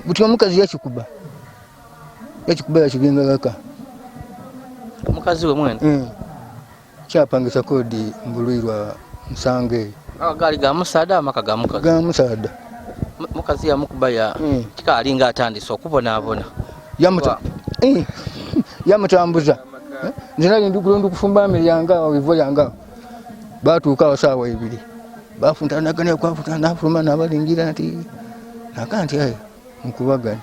Buti omukazi yakikuba yakikuba yakibinga ghaka. Omukazi we mwene? Mm. Kyapangisa kodi mbulwirwa nsango eyo. Amaka gaali ga musaadha amaka ga mukazi? Ga musaadha. Mukazi yamukuba ya mm. Kikaali nga atandise okubonaabona. Yamuta eh, yamutambuza. Eh, nze nali ndi kufumba mmere yange awo ivo yange awo. Baatuuka awo saawa ibiri. Bafuntanagana kwafuta nafuluma nabalingira nti naka nti aye nkubagana.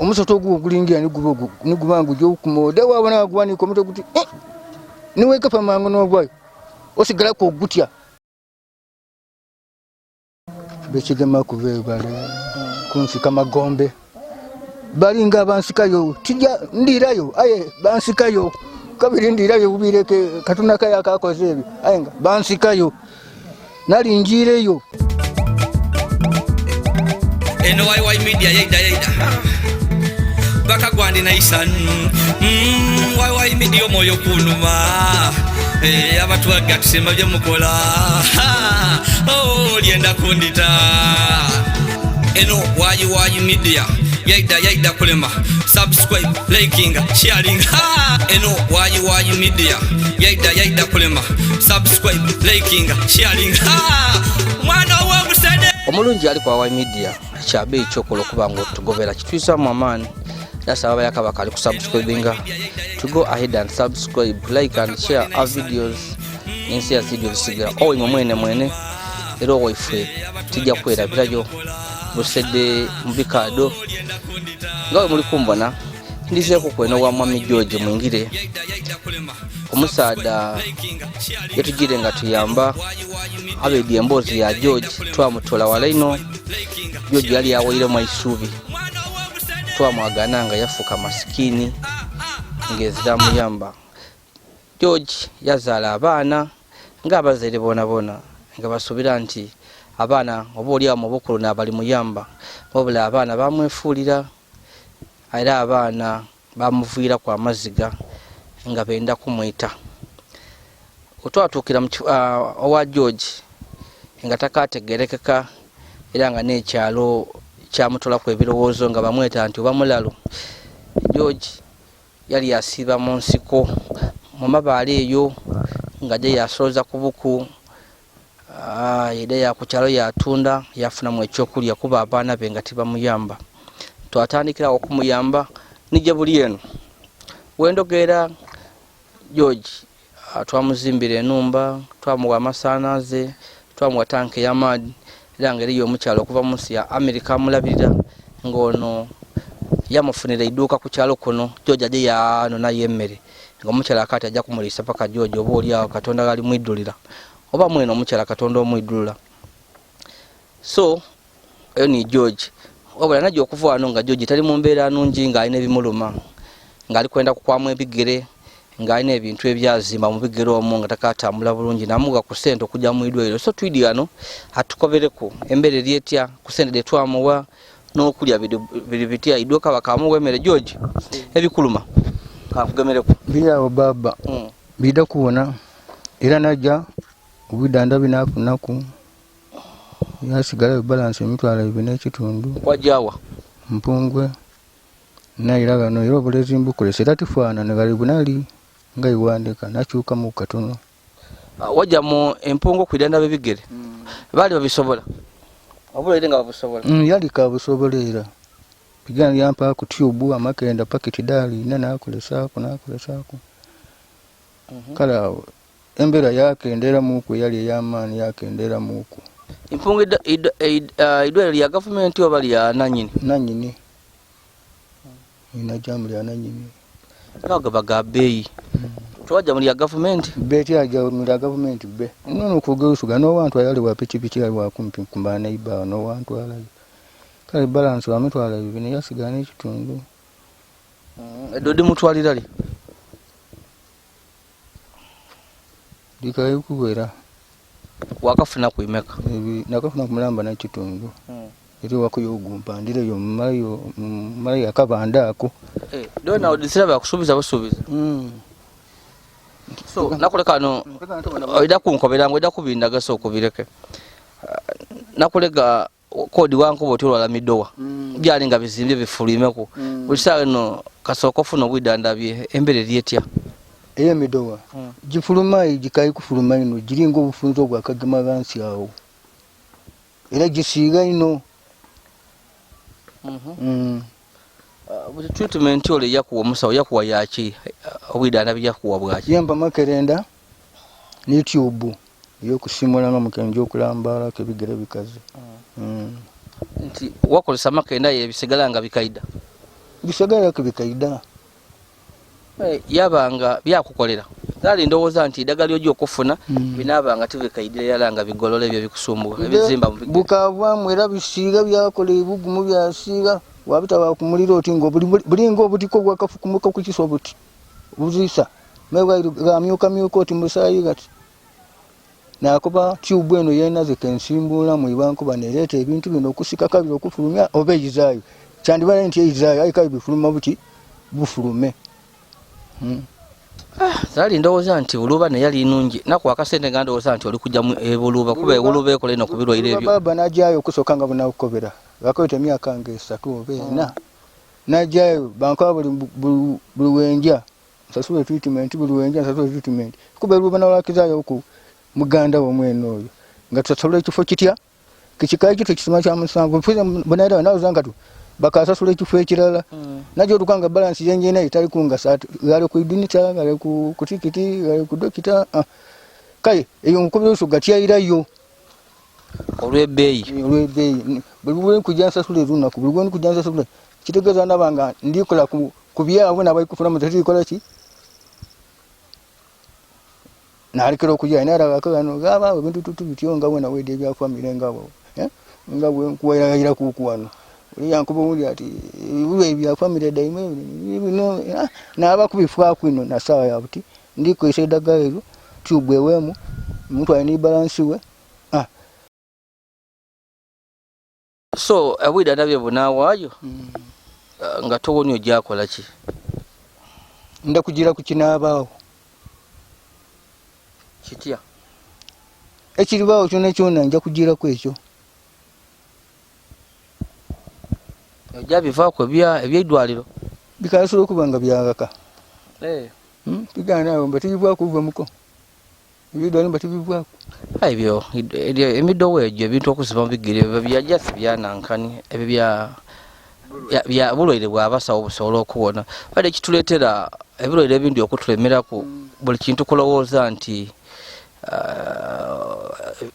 Omusota ogwo ogulingira niguba nguja okumoda wabona aguwanika omutwe guti eh! niwekapa mangu nogwayo osigalaku ogutya. Bekigemaku bebale kunsika magombe balinga abansikayo tija ndirayo aye bansikayo kabiri ndirayo bubireke katonda kaye akakoze ebyo aye nga bansikayo nali njiireyo. Eno YY Media yaida yaida bakagwandi naisan YY Media omwoyo kunuma eh, abatwaga tusima bye mukola oh, lyenda kundita eno YY Media yaida yaida kulema subscribe liking sharing eno YY Media yaida yaida kulema subscribe liking sharing mwana w'obusede omulungi ali kwa YY Media kyabeeyi kyokola okuba nga otugobera kitwisamu amaani nasaba abayaka bakali kusubscribinga to go ahead and subscribe like and share our videos ensi ya video bisigira owe mwene mwene era owaiffe tujja kwerabirayo busedde mu bikaado nga we muli kumbona ndizeeko kweno wa mwami George Mwingire omusaadha yetugire nga tuyamba abedi emboozi ya George twamutola wala ino George yali awairemu eisuubi twamwagana nga yafuuka masikini ng'ezira muyamba George yazaala abaana ng'abazaire boonaboona nga basuubira nti abaana oba oli awo mu bukulu naabalimuyamba wabula abaana baamwefuulira era abaana baamuviiraku amaziga nga benda kumwita. Wetwatuukira owa George nga takaategeerekeka era nga n'ekyalo kyamutolaku ebirowoozo nga bamweta nti oba mulalu. George yali asiiba mu nsiko mu mabaale eyo ng'aja yaasoloza ku buku yaidha ya ku kyalo yaatunda yaafunamu eky'okulya kuba abaana be nga tibamuyamba. Twatandikira agho okumuyamba ni gye buli eno. Wendhogeera George twamuzimbira enhumba, twamugha amasanhalaze, twamugha tanka ey'amaadhi era nga eriyo omukyala okuva mu nsi ya America amulabirira nga ono yamufunira eiduuka ku kyalo kuno George aje yaanonayo emmere nga omukyala akaati aja kumuliisa paka George oba oli agho Katonda gh'alimwidhulira oba mwene omukyala Katonda omwidhulula. So oyo ni George. Wabula naja okuva wano nga George tali mu mbeera nungi nga alina ebimuluma nga ali kwenda kukwamu ebigere nga alina ebintu ebyazimba mu bigere omwo nga takatambula bulungi namugha ku sente okuja mu idwairo. So twidi ghano atukobereku embeera eri etya ku sente dhe twamuwa n'okulya biri bitya idwoka bakamuwa emere. George ebikuluma kankugemereku. Biri awo baba bidha kuwona era naja obwidhandhabi nafunaku yasigalayo balansi emitwalo ebiri n'ekitundu. Waja wa? Mpungwe. Naira ghano era obulezi mbukozesa era tifaanana ghali bwenali nga iwandeka nakyukamuku katono. Waja mu Empungwe okwidhandhaba ebigere? Baali babisobola? Obulwaire nga babusobola? Yali kabusobola era. Pigani yampaaku tube, amakenda pakiti dhaali inha nakozesaaku nakozesaaku. Kale agho Embeera yakendeeramuuku eyali ey'amaani yakendeeramuuku. Empungu eidwaliro lya gavumenti oba lya nanyini? Nanyini. Naja mu lya nanyini. Era gaba ga beeyi. Twaja mu lya gavumenti? Bbe tyaja mu lya gavumenti bbe. Nono okugerusuga n'owantwala yali wa pikipiki yali wa kumpi ku banaiba awo n'owantwalayo. Kale balansi wa mitwalo ebiri naye yasigala n'ekitundu. Edho dhimutwalira li? Dhikaali kuwera. Wakafunaku imeka? Nakafuna ku mulamba n'ekitundu. Era ewaka oyo gumpandireyo mmalayo akabanda ako. Dhona odhisira bakusuubiza busuubiza? So nakuleka ghano oidha kunkobera nga oidha kubindaga sooka obireke. Nakulega. Kodi wankuba oti olwala midowa byali nga bizimbye bifulwimeku. Buli saawa eno kasooka ofuna obwidandabye, embeera eri etya? Ey'emidowa gifuluma, gikayi kufuluma ino, giringa obufunza obwakagema ghansi awo, era gisiiga ino. Buli treatment ole yakuwa omusawo yakuwa yaki? Obwidandabye yakuwa bwaki? Yampa makerenda ne tube eyokusimula nga mukenja okulambalako ebigere bikaze. Nti wakozesa makerenda ye bisigala nga bikaida? Bisigalako bikaida. Yabanga byakukolera zaali ndowooza nti eddagala lyojja okufuna binaabanga tibikaidira irala nga bigolola ebyo bikusumbuwa ebizimba mu bigere. Bukavaamu era bisiiga, byakola ebugumu, byasiiga, wabitaba ku muliro oti nga bulinga obutiko bwakafukumuka ku kiso buti buziisa gamyukamyuka oti musaayi gati. Nakuba tube eno yenaze kensimbuulamu ibankuba nereeta ebintu bino okusika kabiri okufulumya oba eyizaayo, kyandibala nti eyizaayo, aye kale bifuluma buti bufulume. Zaali ndowooza nti buluba naye yali nungi, nakuwa akasente nga ndowooza nti oli kujja mu ebuluba, kuba ebuluba ekola eno ku birwaire ebyo. Baba najjayo okusooka nga bunakukobera bakweta emyaka nga 3 oba 4, najjayo bankuba buli wenja nsasula treatment, buli wenja nsasula treatment, kuba ebuluba nawalakizaayo ku muganda wo mwene oyo nga tusasula ekifo kitya kikikayi kito kisima kya 7 bunaira nawuza nga tu bakasasula ekifo ekirala. Najja otuka nga balance yenjena etali kungasa, gale ku idinita, gale ku tikiti, gale ku dokita. Kale eyo nkubira osuga tyairayo olw'ebbeeyi. Olw'ebbeeyi buli lwe nkujja nsasula erunaku, buli lwe nkujja nsasula, kitegeeza ndaba nga ndikola ku byabwe nabaikufuna mu tetulikola ki nalekera okujja nalabako gano gaba ebintu tutu bityo nga bwena wedde ebya famire nga bwo, nga bwe nkuwayira kuku wano oli yankuba owundi ati ebibula ebya famire daime bino, naaba kubifaaku ino na ssaawa ya buti ndikozesa eddagala eryo tube eweemu omuntu alina balansi we. So obwidandabye bunaawaayo nga towonye ojjakola ki? Ndakugira ku kinaabaawo. Kitya? Ekiribaawo kyona kyona nja kugiraku ekyo. Ojja bivaako eby'eddwaliro? Bikasobola okuba nga byagaka. Bigaana awo mba tebivaaku buva muko. Eby'eddwaliro mba tebivaaku. Ebyo, emidowo egyo ebintu okuziba mu bigere ebyo byajja si byanankani, ebyo bya bulwaire bw'abasawo busobola okuwona. Bale ekituleetera ebirwaire ebindi okutulemeraku buli kintu kulowooza nti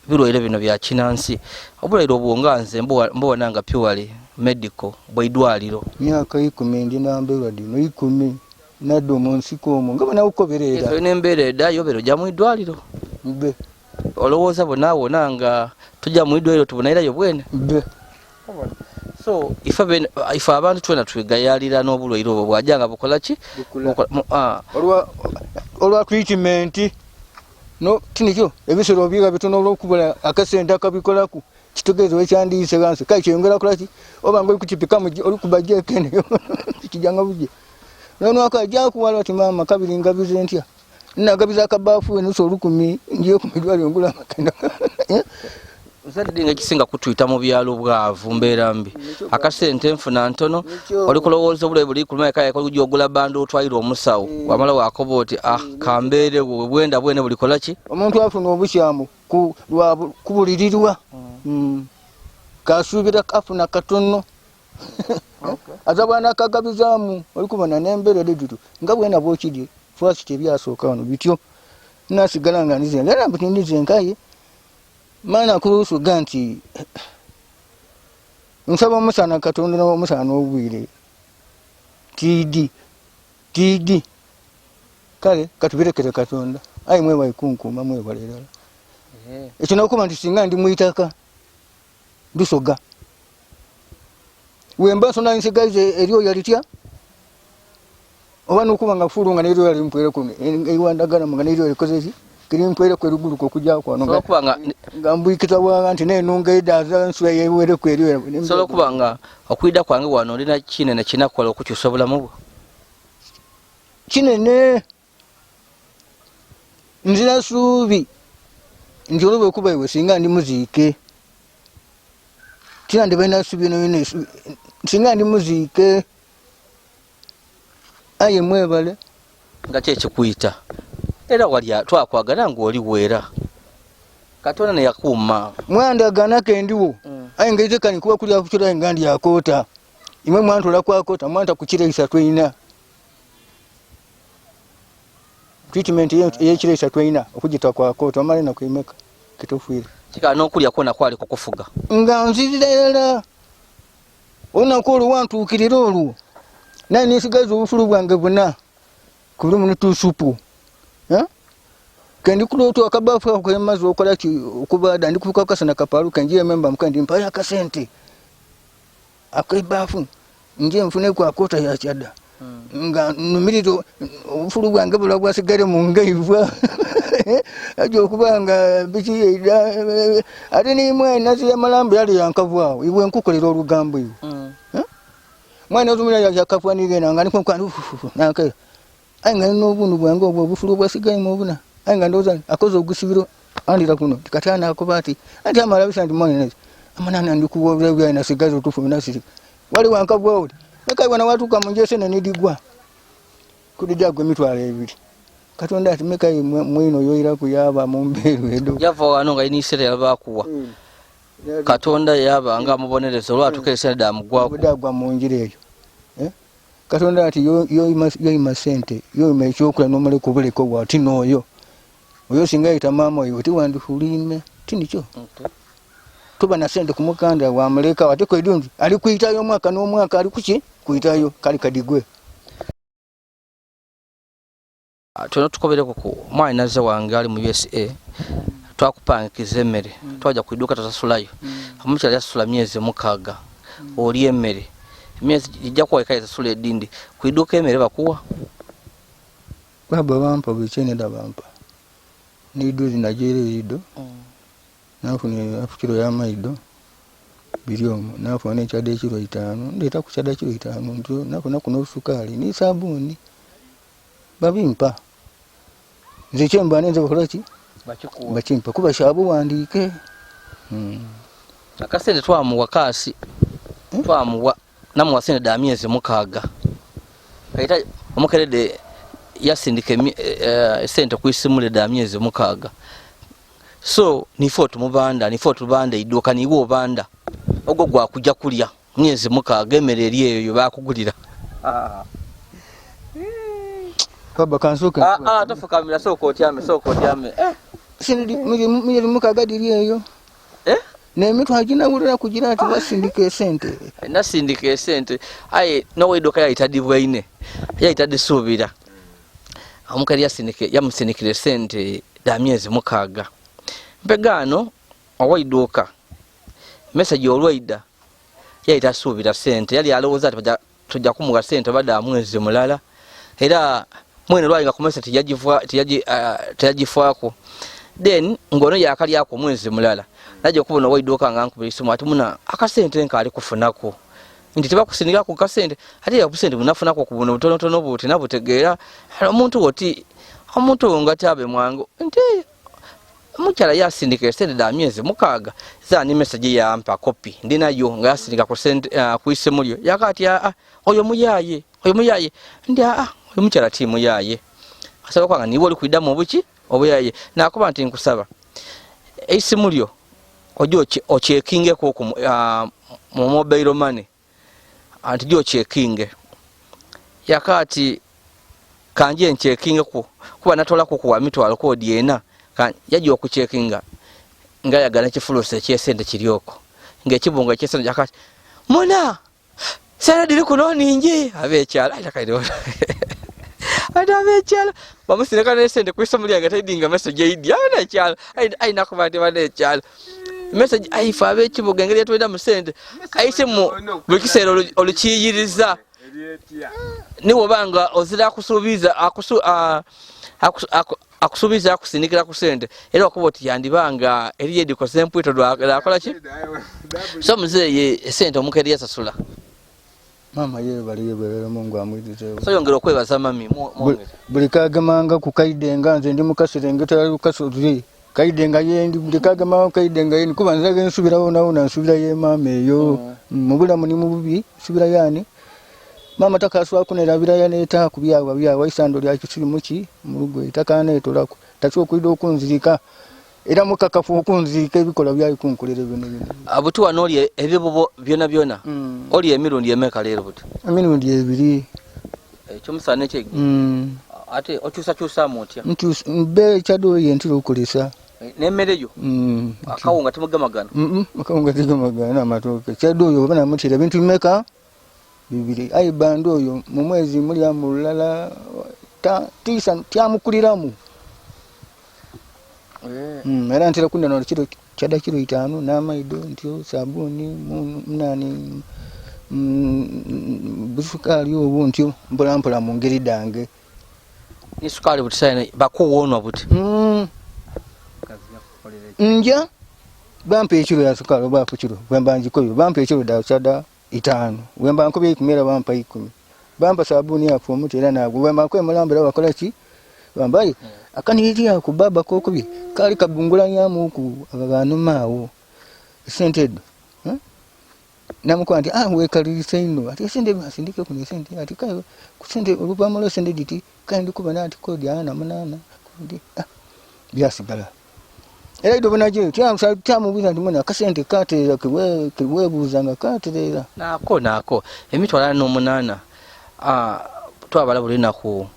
birwaire bino bya kinansi. Obulwaire obwo nga nze mbubona nga purely medical bw'eddwaliro. Myaka 10 ndi na mbeera dino 10 nadda mu nsiko omwo nga bwe era. Olina embeera edda yobeera ojja mu iddwaliro. Mbe. Olowooza bonaawona nga tujja mu iddwaliro tubonaerayo bwene? Mbe. So ife abantu twena twegayalira n'obulwaire obwo bwajja nga bukola ki? Olwa treatment no tinikyo ebisolo biga bitono olwokubula akasente akabikolaku kitegeeza wekyandiise wansi kale kyeyongera kola ki oba nga olikukipika oli kubajja ekene kijanga bujje nonwaka ajja kuwala ati maama kabiri ngabize ntya nagabiza akabaafu enusu 1000 ngiye ku midwaliro ngula amakenda. Nzadde nga ekisinga kutuyita mu byalo bwavu mbeera mbi, akasente nfuna ntono, oli kulowooza obulabe buli kuluma kale kojja ogula bando otwalira omusawo wamala wakoba oti kambeere bwe bwenda bwene buli kola ki? Omuntu afuna obukyamu kubulirirwa. Kasuubira afuna katono. Aza bwana akagabizaamu oli kubona n'embeera edito nga bwena bwokiri first ebyasooka wano bityo nasigala nga ndize nga namba ndize nkaye maana kulusuga nti nsaba omusana Katonda n'omusana n'obwire tiidi tiidi kale katubirekere Katonda ayi mwebale kunkuuma mwebale irala. Ekyo n'okuba nti singa ndi mwitaka ndusoga wemba nsona nsigaize eryoya litya oba nokuba nga fulu nga neryoya limpwereku ewandagala nga neryoya likoze ki kirimpwereku eruguluka okujja kwano nga mbwikita bwanga nti nenunga edaza nsula yewereku eryoya. Sobola okuba nga okwida kwange wano olina kinene kinakola okukyusa obulamu bwo? Kinene nzira suubi nti olwo bwekuba iwe singa ndi muziike. Tinandi balina subi eno singa ndi muziike aye mwebale. Nga ki ekikuyita era walya twakwagala ng'oli weera Katonda ne yakuuma. Mwandagana ke ndiwo aye ngeize kani kuba kulya kukira nga ndi akoota imwe mwantola kwakota mwanta kukira isatu eina treatment eyekiro isatu eina okugita kwakota omala enaku imeka kitufiire. Kikala n'okulya kwona kwali kukufuga. Nga nzirira irala olunaku olwo wantuukirira olwo naye nesigaza obufulu bwange buna kuli muni tusupu kendi kulota akabafu ako kemaze okola ki okubada ndi kufuka kasana kapalu kenjiye memba mkendi mpayo akasente akaibafu nje nfune kwa kota ya chada nga numiriro obufulu bwange bula bwasigale mu ngaivwa ajo okubanga biki ate nimwe nazi ya malambo yali yankavwawo iwe nkukolera olugambo iwe mwana ozumira yakafwa nigenda nga niko kwa nanke ayi nga n'obuntu bwange obwo obufulu bwasigaye mu buna ayi nga ndowooza akoze ogusibiro andira kuno katana akoba ati anti amala bisa ndi mwana nezi amanana ndikuwa bya nasigaza otufu nasiri wali wankavwa oli nakayi wana watuuka mu njese ne nidigwa kudijagwa emitwalo ebiri Katonda ati mekayi mwino yoira kuyaba mu mbeeru edo yava wano nga inisere yabakuwa Katonda yaba nga amubonereza olwatuuka esente damugwako dagwa mu njira eyo Katonda ati yoyima sente yoyima ekyokula n'omuleka obuleka bwati n'oyo oyo singa yita maama oyo tiwandifulime tinikyo tuba na sente kumukanda wamuleka ate kwedungi ali kuyitayo omwaka n'omwaka ali kuki kuyitayo kali kadigwe. Tuno tukobereko ku mwanyinaze wange ali mu USA twakupangikiza emmere twajja ku idduuka tasasulayo omukyala yasasula myezi 6 oli emmere emyezi gijja kuwa eka yasasula edindi ku idduuka emmere bakuwa baba bampa buli kyeneda bampa neiduzi najeera erido nafuna hafu kiro y'amaido biri omwo nafuna n'ekyada ekiro 5 ndeeta ku kyada kiro 5 ntyo nafuna kuno obusukaali ne sabuuni babimpa nze kyemba nenze bakola ki bakimpa kuba kyabuwandiike. Akasente twamuwa kaasi twamuwa namuwa sente da myezi 6 kaita omukerede yasindika esente ku isimu da myezi 6 so nifo tumubanda nifo tubanda idduka niwe obanda ogwo gwakujja kulya myezi 6 emmere eri eyo bakugulira. Baba kansoke. Tofukamira sooka otyame sooka otyame. Sindi myezi 6 diri eyo. N'emitwe ginawulira kugira ati basindika esente. Nasindika esente aye n'owedduka yayitadibwaine yayitadisuubira omukali yamusindikira esente da myezi 6 mpegaano owaiduuka message olwaida yayitasuubira sente yali alowooza ati tujja kumuwa sente oba da mwezi mulala era mwene lwali nga ku message teyagifaako then ng'ono yakalyako omwezi mulala najja okubona owaiduuka nga nkubira esimu ati muna akasente nkaali kufunako nti tebakusindika ku kasente ate obusente bunafunako ku buno butonotono buti nabutegeera omuntu oti omuntu nga tabe mwangu nti omukyala yasindika esente da myezi 6 zani message yampa kopi ndinayo nga yasindika ku sente ku isimu lyo yakati oyo muyaye ndi oyo mukyala ti muyaye asaba kwanga niwe oli kuidamu obuki obuyaye nakuba nti nkusaba isimu lyo ojo ochekingeko ku mu mobile money anti jo chekinge yakati kanje nchekinge ku kuba natola ku kuwa mitwalo kodi ena yaje okuchekinga nga yagana kifulusa ekyesente kiryoko ngekibunga ekyesente yakati muna sera diri kuno ninje abekyala atakairo ata abekyala bamusireka nesente kuisomo lyange taidinga message idi ana kyala aina kuba ndi bane kyala message aifa abekibuga engeri yatwenda mu sente aise mu buli kiseera olukiyiriza niwo banga ozira akusuubiza akusuubiza akusindikira ku sente era okuba oti yandibanga eri yedikoze empwito lwakola ki so muzeeyi esente omukeri yasasula mama yebale yebalera Mungu amwirize. So yongera okwebaza mami buli kagemanga ku kaide nga nze ndi mukasirengeta kasozi Kaide nga yendi ndikagema kaide nga yendi kuba nzaga nsubira wona wona nsubira ye mama eyo mu bulamu ni mu bubi nsubira yani mama takaswa kunerabira yaneta kubyawa byawa isando lya kisiri muki mu rugo itakana etolako tacho kuido okunzirika era mukakafu okunzirika ebikola byayi kunkolera bino bino. Abuti wano oli ebibubo byona byona oli emirundi emeka leero buti? Emirundi ebiri. Ekyomusana ekyeggulo. Ate okyusakyusaamu otya? Mbe kyaddo ye ntera okukozesa. N'emmere yo? Akawunga temugemagana? Akawunga tegemagana amatooke. Kyaddo oyo oba namutera ebintu bimeka? Bibiri. Aye bando oyo mu mwezi mulyamu lulala tiisa tyamukuliramu. Era ntera kunena kiro kyada kiro 5 n'amaido ntyo sabuni munani busukaali obwo ntyo mpola mpola mu ngeri dange. Ni sukaali buti bakuwoonwa buti? Nja bampa ekiro ya sukaali oba ku kiro bwemba ngikobye bampa ekiro da kyada 5 bwemba nkobye 10 era bampa 10 bampa sabuni yafu omuti era nagwo bwemba nkobye mulambira bakola ki bambaye akaniri ako baba kokobye kali kabungulanyamu ku abanuma awo sente edo namukuba nti wekalirisa ino ati esente asindike kuno esente ati kayo kusente oluvamulo esente diti kandi kuba nati kodi 48 kodi byasigala era ido bonaje tyamubuuza nti mwana akasente katerera keweebuuzanga katerera nako emitwalo 48 twabala buli lunaku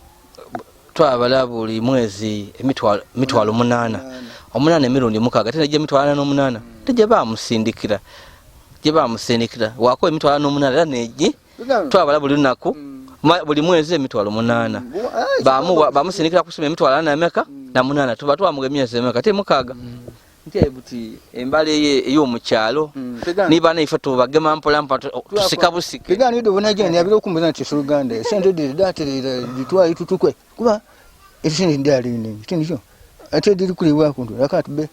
twabala buli mwezi emitwalo 8 8 emirundi 6 ate nejja emitwalo 48 tegye bamusindikira wako emitwalo 48 era neji twabala buli lunaku buli mwezi emitwalo 8 bamusindikira kusoma emitwalo 4 na 8 tuba twamuga emyezi emeka te 6 nti buti embala ey'omukyalo niba naife tubagema mpola mpola tusika busike bigano ido bonaje yabira okumbuza nti Uganda esente daterera ditwali tutukwe kuba esente ndali nini tindikyo ate diri kulibwa kuntu akati be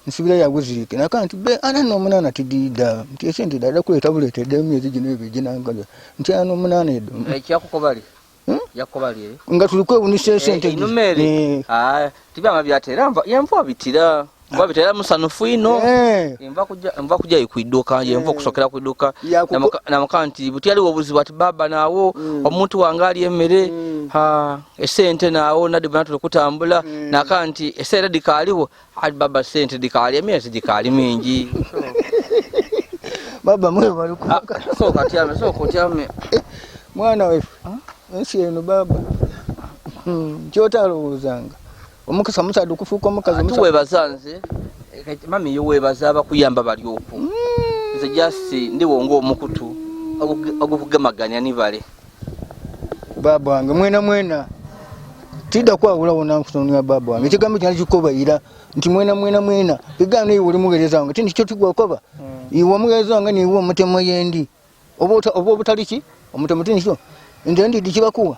nsubira yaguzirike nakanti be 48 tidida nti esente dada kuleta bulete emyezi gino ebijinangaza nti 48 edo ekyakukobali yakobali nga tulikwewunisa esente inumere tibama byatera yenva bitira bitera musanufu ino enva kujja kuiduka nje enva kusokera kuiduka namuka nti buti aliwo obuzibu ati baba nawo omuntu wange ali emmere esente nawo nadi bana tulikutambula naka nti esente dikaliwo ati baba sente dikali emyezi dikali mingi baba mwe baluku soka tyame soka tyame mwana wefe ensi eno baba kyotalowoozanga omukasa musadu kufuuka omukazi musa webaza nze mami yo webaza abakuyamba bali okwo nze just ndiwo ng'omukutu ogukugemaganya ni bale baba wange mwena mwena tidda kwawula wona nkusonyiwa baba wange ekigambo kyali kikobayira nti mwena mwena mwena bigaano iwe oli muweereza wange tindi kyo tigwakoba iwe omuweereza wange niiwe omutemo yendi oba obutali ki omutemo tindi kyo nze ndidi kibakuwa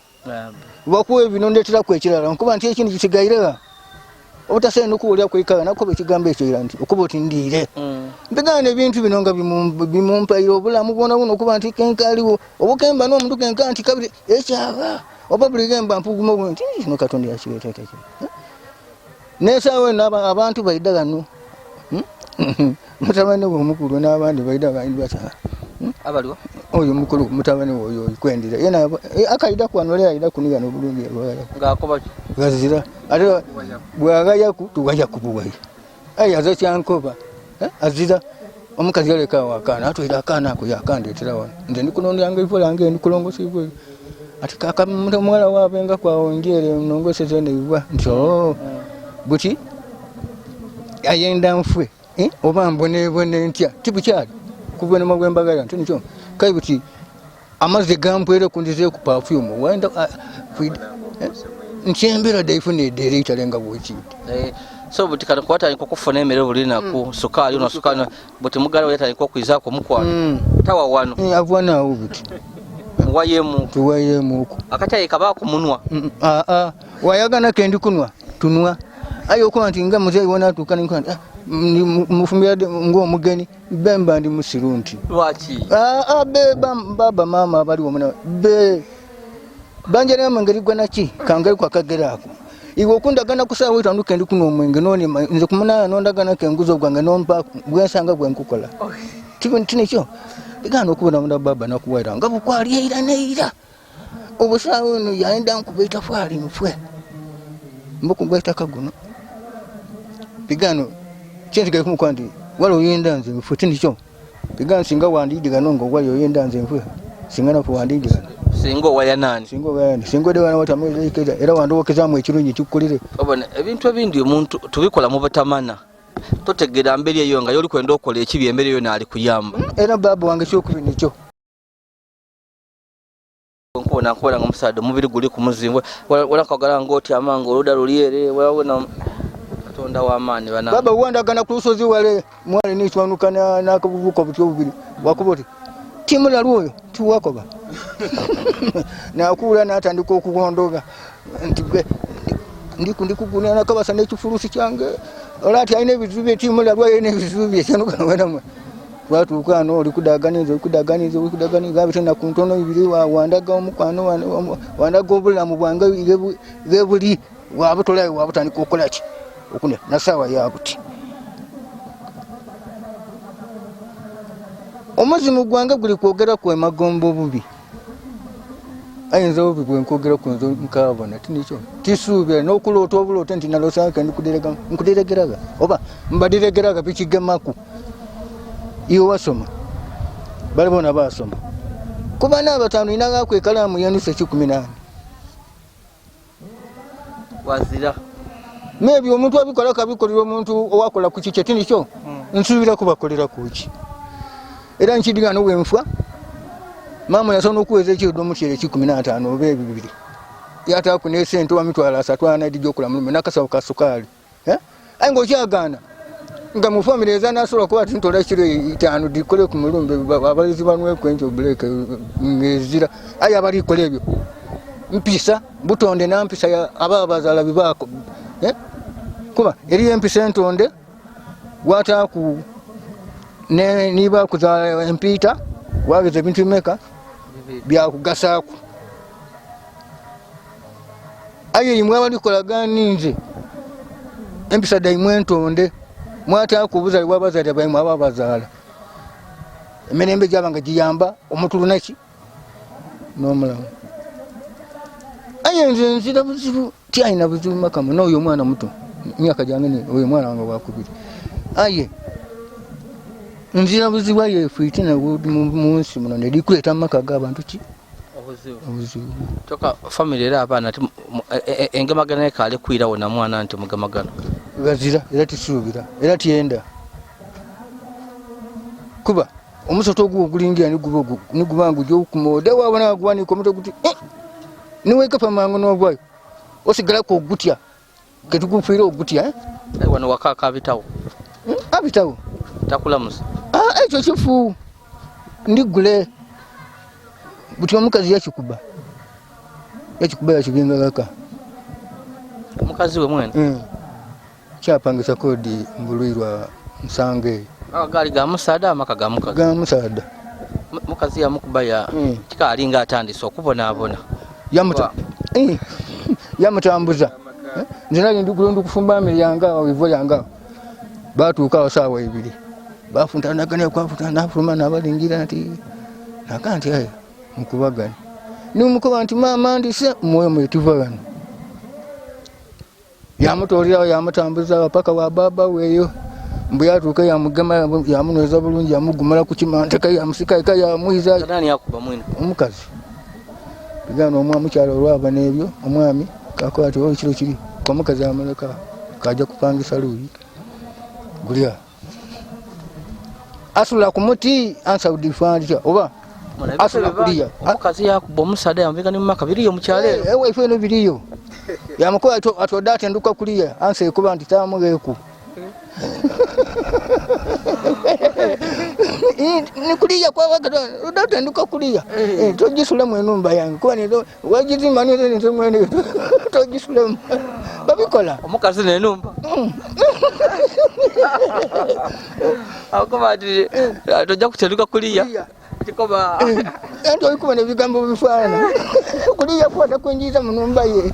bakuwa ebino ndeeteraku ekirala nkuba nti ekindi kisigairega obutasenda okuwulira kwekala nakuba ekigambo ekyo era nti okuba oti ndiire mbigaana ebintu bino nga bimumpaire obulamu bwona bwona okuba nti kenkaliwo obukemba n'omuntu kenka nti kabiri ekyaba oba buli gemba mpuguma obu nti kino Katonda yakireeta kino n'esaawa eno abantu baida gano mutabani we omukulu n'abandi baida batya abaliwo oyo mukulu mutabani we oyo kwendira yena akaida kwano leero aida kunigana obulungi ng'akoba ki gazira ate bwagayaku tugaja kubuwayo aye aze kyankoba azira omukazi yaleka awo akaana atwera akaana ako yakandeetera wano nze ndikulondyanga ebifo lyange ndikulongosa ebifo ati kaka omuwala waabenga kwawo njeere nongoseze nebibwa nti buti ayenda nfwe oba mbonebone ntya tibukyali kubonema bwembagala nti nikyo kai buti amazzi gampwere kundizeeku perfume wenda nti embeera daifuna eddeera italenga bwekiyite so buti kano kwatandika okufuna emmere buli lunaku sukaali ono sukaali buti mugala we yatandika okwizaako omukwano tawa wano ava naawo buti muwayemu tuwayemuku akatyayi kabaako munwa wayagana kendi kunwa tunwa aye okuba nti nga muzeeyi wona atuuka nikuba nti mufumbira ng'omugeni bemba ndi musiru nti lwaki be baba maama abaliwo muna be banjanamu engeri gwe naki kangeri kwakagera ako Iwe okundagana ku saawa etaano kendi kunywa omwenge nonima nze ku munaana nondagana kenguza ogwange nompa gwensanga gwenkukola. Tinikyo bigaana okubona baba nakuwaira nga bukwali eira neira. Obusaawa eno yayenda nkuba etafaali nfwe. Mbuku gw'ettaka guno. Bigaano kyensigaye kumukuba nti wali oyenda nze nfwe tinikyo. Bigaano singa wandiidigano nga wali oyenda nze nfwe. Singa nafe wandiidigano. Singa owaya nani? Singa owaya nani? Singa ode wana era wandowokezaamu ekirungi kikukulire. Obona ebintu ebindi omuntu tubikola mu butamana. Totegeera mberi eyo nga yoli kwenda okola ekibi emberi eyo naali kuyamba. Era baba wange kyokubi nikyo. Nkubona nkubona nga omusaadha omubiri guli ku muzimbwe. Wala nkagala ng'oti amanga oluda luli ere wala Katonda w'amaanyi bana. Baba wandagana ku lusozi wale mwali nichwanuka n'akabuvuka butyo bubiri. Wakuba oti timulalu oyo tiwakoba. Nakuula n'atandika okugondoga nti gwe ndikuguna nakabasa n'ekifulusi kyange. Ola ati alina ebizibu bye timulalu alina ebizibu bye kyanuka wena. Twatuuka wano oli kudaganiza oli kudaganiza oli kudaganiza gabite na ku ntono ibiri wandaga omukwano wandaga obulamu bwange bwe buli wabutolayo wabutandika okukola ki okune na ssaawa ya buti. Omuzimu gwange guli kwogera ku emagombe obubi. Ayinza obubi bwe nkwogera ku nze nkaabona tinikyo tisuubira n'okuloota obuloota nti naloosa nke nkuderegeraga oba mbaderegeraga bikigemaku. Iwe wasoma bali bona basoma ku bana abataano inagaku ekalaamu yenusu ekikumi nane wazira maybe omuntu abikola kabikolera omuntu owakola ku kikye tinikyo nsuubira kubakolera kuki era nkidigana obwenfa maama yasobola okuweza ekiro omutyere ekikumi n'ataano oba ebibiri yataaku n'esente oba mitwalo asatu ana edijja okula mulume n'akasawo ka sukaali aye ng'okyagaana nga mu famire ezanasobola kuba ati ntola kiro itaano dikole ku mulumbe abalezi banweku enkyo buleke ng'ezira aye abalikola ebyo mpisa butonde nampisa aba bazaala bibaako kuba eriyo empisa entonde wataaku niba kuzaala empiita wageza ebintu bimeka byakugasaaku aye imwe abalikola ninze empisa daimwe entonde mwataaku obuzaale bwabazaire baimwe aba bazaala emirembe gyaba nga giyamba omutulu naki n'omulamu aye nze nzira buzibu tyalina buzibu makamu n'oyo omwana muto myaka gyange oyo omwana wange wakubiri aye nzira buzibu aye fitina mu nsi muno nedikuleta mu maka g'abantu ki obuzibu. Kyoka family era abaana engemagana ekaali kwirawo na mwana nti mugemagana gazira era tisuubira era tyenda kuba omusoto ogwo ogulingira niguba ngujja okumoda wabona guwanika omutwe guti niwekapa mangu n'ogwayo osigalako ogutya ketugufiire ogutya. Wano waka akabitawo abitawo takulamusa ekyo kifu ndigule buti omukazi yakikuba yakibinga gaka omukazi we mwene kyapangisa kodi mbulwirwa nsange eyo gaali ga musaada amaka ga mukazi ga musaada mukazi yamukuba ya kikaali nga atandise okubonaabona yamutambuza nze nali ndikufumba mmere yange awo ivo yange awo batuuka awo saawa ibiri bafuntanagana kwafuta nafuluma nabalingira nti naka nti aye mukubagana nimukuba nti maama ndise mwoyo mwetuva wano yamutolerawo yamutambuza paka wa baba weeyo mbu yatuuka yamugema yamunyweza bulungi yamugumala ku kimanteka yamusikaika yamwiza omukazi bigana omukyalo olwaba n'ebyo omwami kakola ati ekiro kiri omukazi amuleka kajja kupangisa luuyi gulya asula ku muti ansaudifanditya oba asula kuliya omukazi yakuba omusaada yamubika ne mumaka biriyo mukyalo ero ewaife eno biriyo yamukola atodde atenduka kuliya ansa ekuba nti tamugeeku nikuliya kwawatenduka kuliya togisulemu enumba yange kuba wagizimba mwene togisulemu babikola omukazi nenumba akuba nti tojja kutenduka kuliya kikoba anti olikuba nebigambo bifaanana kuliya kuba takwingiza mu numba ye.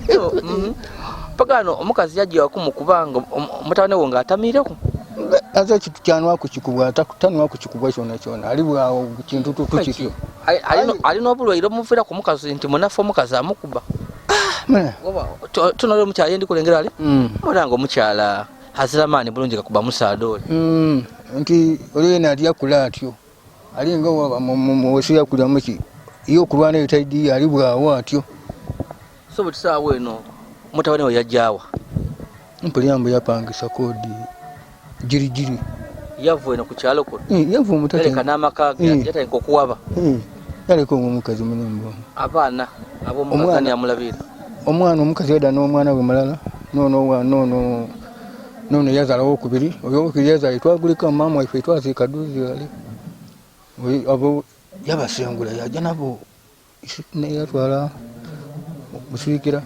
Pagano omukazi yajja wakumukuba nga mutabani wo ng'atamiireku. Aze ekintu kyanwaku kikubwa, tanwaku kikubwa kyona kyona, ali bwawo kintu tutu kityo. Alina obulwaire omuviira ku mukazi nti munafu omukazi amukuba. Tunole omukyala yendi kulengera ali mulanga omukyala azira maani bulungi gakuba musaada oli. Nti oli yena ali yakula atyo, ali nga muwesi yakulira muki ye okulwana eyo taidiyo, ali bwawo atyo. So bwe tusaawa eno mutabani we yajjaawa? Mpulira mbu yapangisa kodi jirigiri. Yava eno ku kyalo kuno? Yava omutata. Yaleka n'amaka ge, yatandika okuwaba. Yaleka omukazi munene. Abaana ab'omukazi ani amulabirira? Omwana omukazi yadda n'omwana we mulala, nono yazaala owokubiri, oyo owokubiri yazaala twagulika maama waife twaziika duzi wali. Abo yabasengula yajja nabo neyatwala musirikira.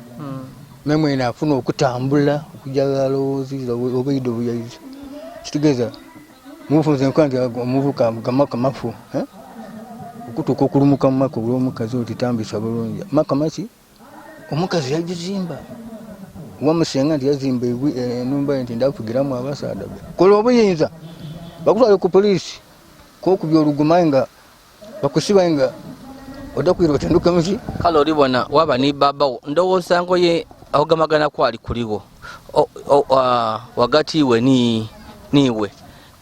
Memwene afuna okutambula okujja alowooziza obwidde obuyaiza. Kitegeeza mubufunze nkuba nti omuvuka gamaka mafu, okutuuka okulumuka mu maka olw'omukazi oti tambisa bulungi. Maka maki? Omukazi yagizimba. Wamusenga nti yazimba enumba ye nti ndafugiramu abasaadha be. Kola obuyinza bakutwale ku poliisi kokubya oluguma nga bakusiba nga odda kwira otenduke muki. Kale olibona waba ni babawo ndowooza ngoye ahogamagana kwali kuliwo wagati we niiwe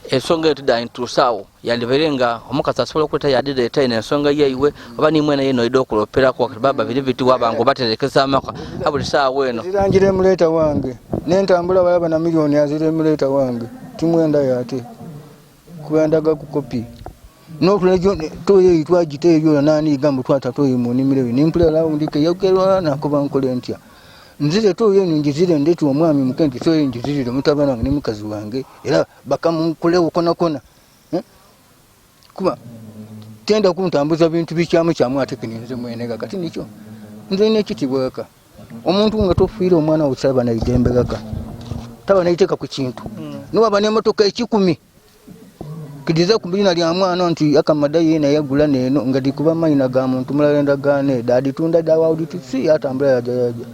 ensonga eyo tudantuusaawo yandibaire nga omukazi asobola okuleeta yadireeta eno ensonga yaiwe oba nimwena yeno oida okuloperako wakati baba biri biti waba nga obaterekeza amaka abuli saawa eno. Zirangira emuleeta wange nentambula balaba na miliyoni azira emuleeta wange timwendayo ate kubandaga ku kopi notulejo toyo twagita eyo nani gambo twata toyo mu nimiro nimpulira lawo ndike yokerwa nakuba nkole ntya nzire toyo njizire ndetu omwami mukenti toyo njizire mutabana wange ne mukazi wange era bakamunkulewo kona kona kuba tenda kuntambuza bintu bikyamu kyamu ate kininze mwenega kati nikyo nze nekitibweka omuntu nga tofiire omwana wo saba na idembe gaka taba naiteeka ku kintu niwaba n'emotoka 10 kidiza ku bina lya mwana nti akamada yena yagula neno nga dikuba mayina ga muntu mulala endagaano edda aditunda dda awawuditisi yatambula yaja yaja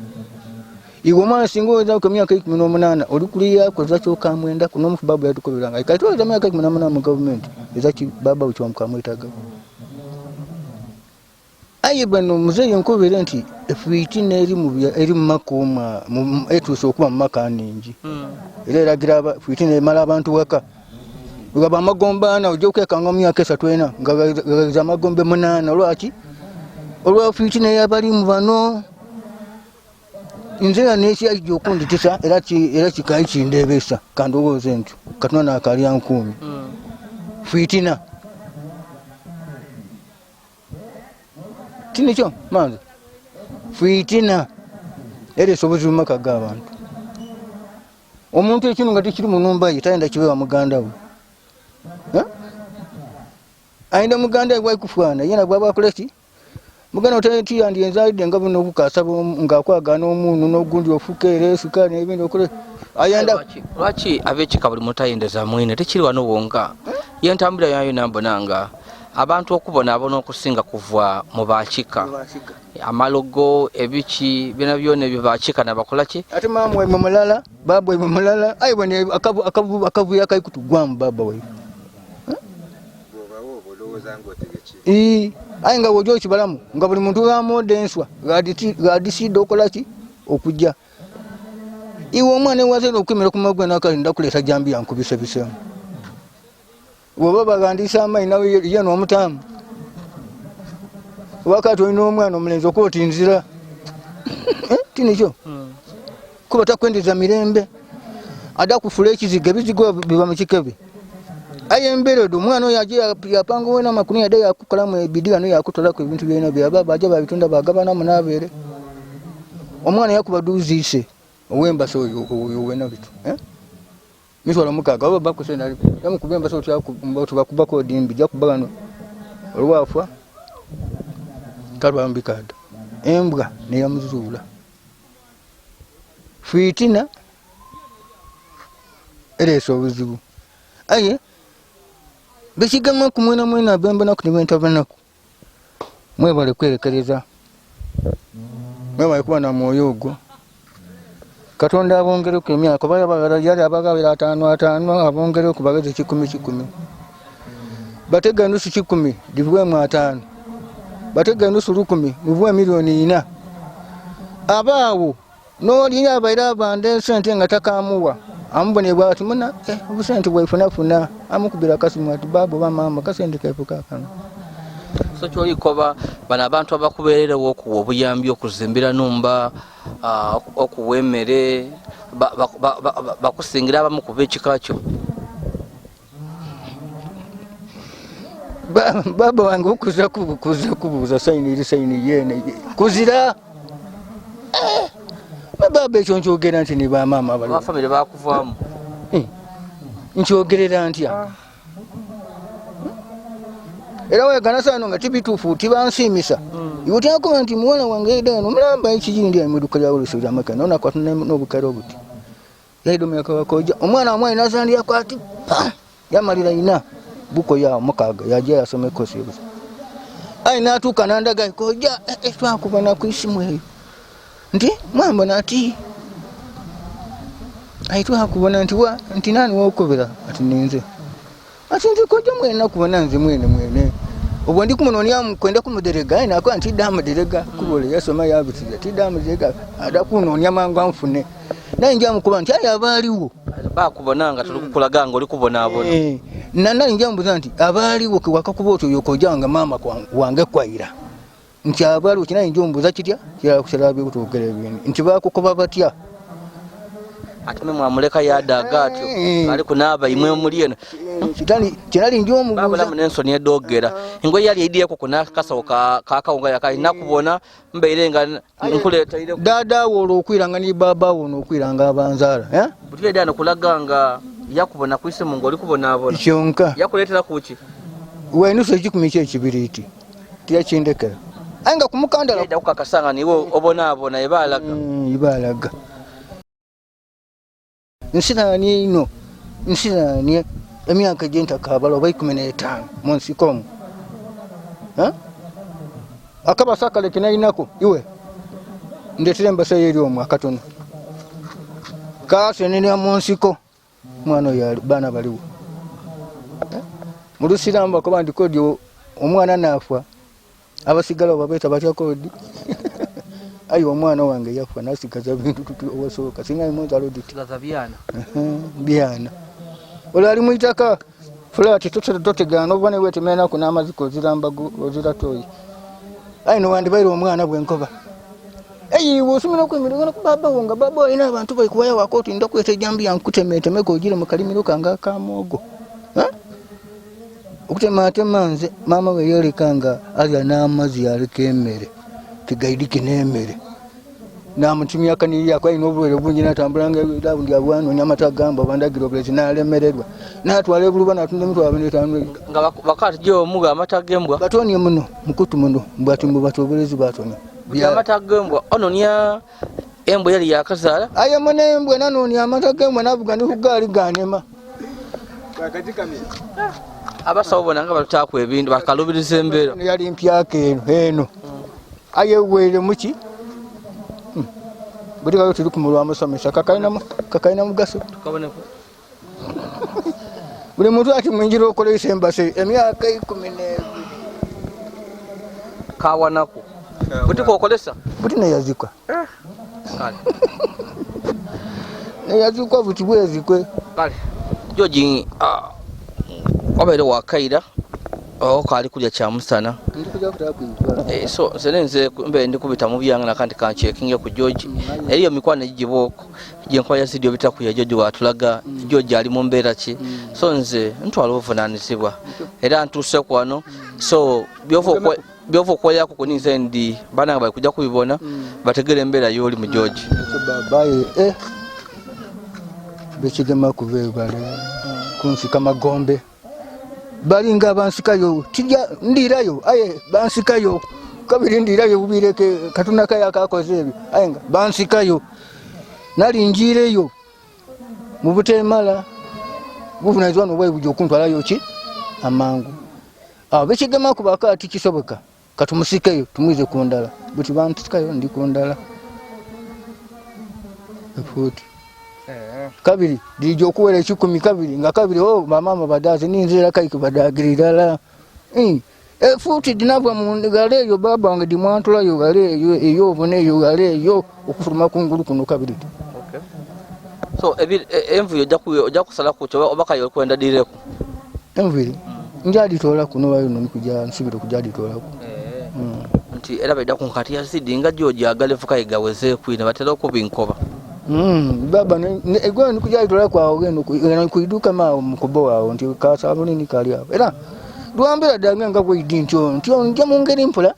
iwe omwana singa oweza ku myaka 18 oli kuliya koza kyokamwenda kuno omufu babu yatukobera kati oweza myaka 18 mu gavumenti eza ki baba kyomukamwetaaga aye bano muzeeyi nkobere nti efiitina eri mu maka omwa etuuse okuba mu maka aningi era eragira fiitina emala abantu waka wegaba amagombe ana ojja okwekanga mu myaka 3 4 nga gageza amagombe 8 lwaki olwa fiitina eyabalimu bano nze era nekyajja okunditisa era kikayi kindeebesa kandowooze ntyo katuna nakalya nkuumi fiitina tinikyo manzi fiitina ereesa obuzibu mu maka g'abantu omuntu ekintu nga tekiri mu numba ye tayenda kibewa muganda we ayenda muganda we bwaikufaana yena bwaba akola ki muganda we yandiyenzalidde nga buno okukasaba ng'akwagaana omunyu n'ogundi ofuka era esukaali n'ebindi okole ayenda lwaki ab'ekika buli muntu ayendeza mwine tekiri wano wonka yentambula yayo nambona nga abantu okubonaabona okusinga kuva mu bakika amalogo ebiki byona byona ebyo bakika nabakola ki ate maama waimwe mulala baba waimwe mulala aye bwene akavuyo akaikutugwamu baba waimwe aye nga woja okibalamu nga buli muntu ghamwoda enswa ghadisiida okola ki okujja iwe omwana ewazaire okwemera ku magwe nakali ndakuleeta jambiya nkubisebisemu bw'oba baghandiisa amayi nawe ye n'omutaamu wakati olina omwana omulenzi okuba oti nzira tinikyo kuba takwendeza mirembe adda kufula ekizigo ebizigo biba mu kikebe aye embeera edo omwana oyo aje yapanga wena amakuni yadde yakukolamu ebidi gano yakutolaku ebintu byolina byaba baja babitunda bagabanamu n'abeere omwana yakuba duuziise ow'embasa oyo wena bitu mitwalo 6 oba bakusenda yamukuba embasa otibakubako odimbi jakuba bano olwafa kalwambikada embwa neyamuzuula fiitina ereesa obuzibu aye bekigamaku mwena mwena bembonaku nebentabanaku mwebale kwerekereza mwebale kuba na mwoyo ogwo. Katonda abongereku emyaka, oba yali abagabira 50 50, abongereku bageze 100 100. Batega enusu 100 divwemu 50, batega enusu 1,000 muvwe 4 million. Abaawo noli abaire abanda esente nga takamuwa, amubone bwati muna obusente bwaifunafuna, amukubira akasimu ati baba oba mama kasente kaife kakano. So kyolikoba bano abantu abakubeererewo okuwa obuyambi, okuzimbira numba, okuwa emmere, bakusingira abamu kuba ekika kyo? Baba wange okuza kuza kubuuza sayini eri sayini yene kuzira. Baba ekyo nkyogera nti ni bamaama abali abafamire bakuvaamu. Nkyogerera ntya? Era wegana sano nga tibituufu, tibansiimisa. Iwe otyakuba nti muwala wange eda eno mulamba ekiyindi ali mu dduka lya olusi lyamaka nonakwata n'obukere obuti yaidomyakawakoja omwana wamwe nazandyako ati pa yamalira ina buko ya 6 yaja yasoma ekosi yobusa ayi natuuka nandaga koja twakuba nakwisimu eyo nti mwambona ati ayi twakubona nti wa nti nani wokubira ati ninze ati nti koja mwene nakubona nze mwene mwene obwo ndi kumunonia kwenda kumuderega ayi nakuba nti damuderega kubole yasoma yabitiza ti damuderega ada kunonia mangu anfune naye njamukuba nti ayi abaaliwo bakubona nga tuli kukulaga nga oli kubonaabona. Nana njamubuza nti abaaliwo kewakakuba otyo yokoja nga maama wange kwaira nti abaaliwo kinaye njomubuza kitya kirala kirala byekutwogera ebindi nti bakukuba batya. Ate mwe mwamuleka yadaaga atyo ali kunaaba imwe muli eno. Kinali njomubuza babulamu n'ensoni edogera engoye yali eidyeko kuna kasawo kakawunga yakali nakubona mbeire nga nkuleetaire. Dada wo olwokwiranga ni baba wo nokwiranga abanzaala, eh? Butire dano kulaga nga yakubona kwisimu nga oli kubonaabona. Kyonka yakuleetera kuki? Wenusu 1,000 kyekibiriiti tiyakindekera aye nga kumukandala Yedda kukakasanga niwe obonaabona ebaalaga. Ibaalaga nsiraanye ino nsiraanye emyaka gyentakabala oba 15 mu nsiko omwo. Akabasa akale kenalinako iwe ndetera embasa eri omwo akatono kasenenera mu nsiko mwana oyo baana baliwo. Mu lusiraamu bakoba nti kodi omwana naafa abasigala babeeta batya kodi ayi omwana wange yafa nasigaza bintu tutu owasooka singa imunzalo diti Sigaza byana. Byana olwo ali mwitaka fulati totegaana oba newetemenaku n'amaziko ozirambagu ozira toyi ayi nowandibaire omwana bwenkoba eyi osomera okwemirigana ku baba wo nga baba alina abantu baikuwaya wako oti ndakweta ejambiya nkutemetemeko ogire mu kalimiro kange akamwogo. Okutematema nze maama we yoleka nga alya n'amazzi aleka emmere tigaidike n'emmere namutumya kaniyako alina obulwaire bungi natambulanga rawundi abwanonya amata gamba bandagira obulezi nalemererwa natwala ebuluba natunda 45,000. Nga bakati gyomuga amata g'embwa batonie muno mukutu muno mbwati mbu bati obulezi batonia amata g'embwa ononya embwa yali yakazaala. Aye muna embwa nanonya amata g'embwa navuga ndi kugaali ganema. Abasawo bona nga batutaku ebintu bakalubiriza embeera. Yali mpyaka eno eno aye weere muki buli kayo tuli kumulwa musomesa kakalina mugaso. Buli muntu ati mwinjira okolesa embase emyaka 12 kawanaku buti kokolesa buti neyazikwa neyazikwa buti bwezikwe. Kale George, wabaire wakaira okaali kulya kyamusana. So nze nenze mbe ndikubita mu byanga nakandi kanchekinge ku George eriyo mikwano egigibwoko gyenkola ya studio bita ku ya George watulaga George ali mu mbeera ki. So nze ntwala obuvunanyizibwa era ntuuse kwano so byova okwoyako kuninze ndi banange bali kujja kubibona bategere embeera y'oli mu George. Babaye bekigema kuva ebale kunsika magombe balinga bansikayo tijja ndirayo aye bansikayo kabiri ndirayo bubireke katunaka yakakoze ebyo aye nga bansikayo nali njireyo mu butemala buvunanyizibwa nobwayi buja okuntwalayo ki amangu awo bekigema kubaka tikisoboka katumusikeyo tumwize ku ndala buti bantusikayo ndi ku ndala. Efuuti kabiri lija okuwera ekikumi kabiri nga kabiri o oh, bamaama badaazi ninzira kaiki badaagira irala efuuti dinava gale eyo baba wange dimwantulayo gale eyo eyobona eyo gale eyo okufuluma kungulu kuno kabiri. So envuyo ojja kusalaku oba kayo okwenda direku enviri njaditoola kuno wayo nikuja nsubira okujaditoolaku. Nti era baida ku nkati ya zidi nga gyojagala efuka igawezeeku ino batera okubinkoba. Baba egwe nikujaditoola kwawo geno kuiduka maawo mukubo waawo nti kasabulini kali awo era lwambera dange nga bweidi ntyo ntyo nja mu ngeri mpola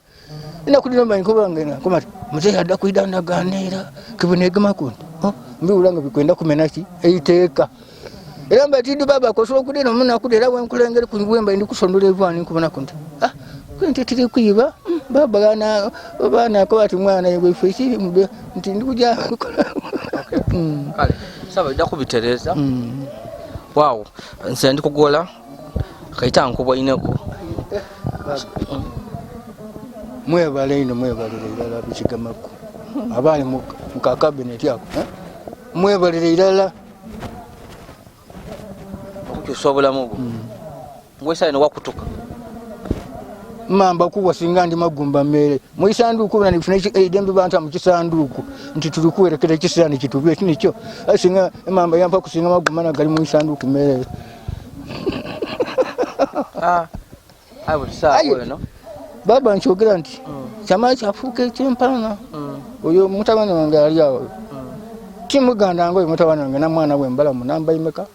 ina kudira mba nkoba ngena koma muzeeyi adda kwida ndaganeera kibunegemaku nti oh, mbiwula nga bikwenda kumena ki eiteeka era mba tidi baba kosobola okudira omunaku era wenkulengere kuwemba ndi kusondola evaani nkubonaku nti ah nti tiri kwiba baba gana baana ko ati mwana ife kiri nti ndikuja. Kale saba ojja kubitereeza. Waawo nze ndi kugola kaita nkubwaineko. Mwebale ino mwebalire irala bikigamaku abali mu kakabineti ako mwebalire irala okukyusa obulamu bwo ngwesale newakutuka mamba kuwa singa ndi magumba mmere muisanduku na nifuna eidembe banta mu kisanduku nti tuli kuwerekera ekisirani kitubye kinikyo singa emamba yampa kusinga magumba nagali mu isanduku mmere. Baba nkyogera nti kyamala kyafuuka ekyempalana oyo mutabani wange ali awo timuganda nga oyo mutabani wange namwana we mbalamu namba imeka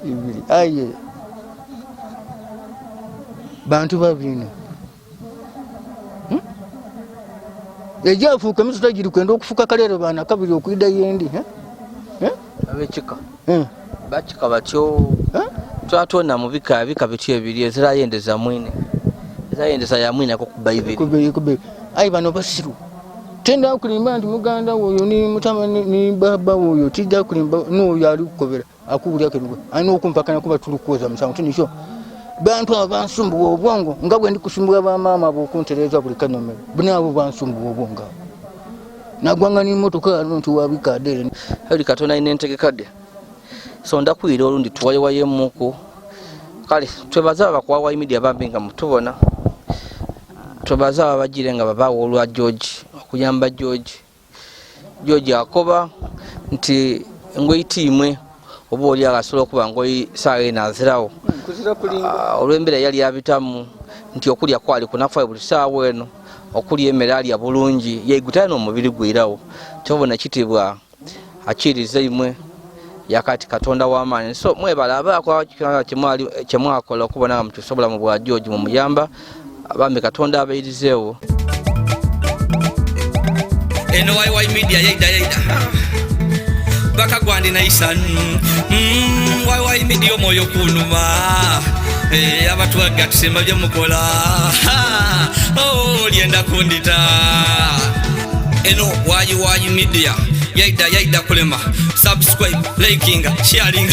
ibiri aye bantu babino ejafuuka emisota giri kwenda okufuka kalero bana kabiri okwida yendi. Abekika bakika batyo twatwona mu bika bika bityo ebiri ezirayendeza mwine ezirayendeza ya mwine ako kuba ibiri. Ayi bano basiru tenda kulimba nti muganda woyo ni mutama ni baba woyo tijja kulimba n'oyo ali kukobera akuwulya kenuga alina okumpakana kuba tuli kwoza musango tinikyo bantu abo bansumbuwa obwongo nga bwe ndi kusumbuwa bamaama bokuntereeza buli kanomero bunaabo bansumbuwa obwongo abo nagwanga n'emmotoka ano nti wabikadere. Eli katonda alina entegekadde so ndakwira olundi tuwayewayemuku. Kale twebaze abo bakuwawa media bambi nga mutubona, twebaze abo abagire nga babaawo olwa George okuyamba George. George akoba nti ngoitiimwe oba oli asobola okuba ngoi saawa eno azirawo olw'embeera yali abitamu nti okulya kwali kunafayo buli saawa eno okulya emmere alya bulungi yeigutaya n'omubiri gwirawo kyobona ekitiibwa akiriza imwe yakati Katonda w'amaanyi. So mwebala abaako kyemwakola okubona nga mukyusa obulamu bwa George mumuyamba bambi Katonda abairizeewo. Eno YY Media yaida yaida bakagwandi naisa YY Media omwoyo kunuma abatwaga tusemba byemukola lyenda kundita. Eno YY Media yaida yaida kulema subscribe liking sharing.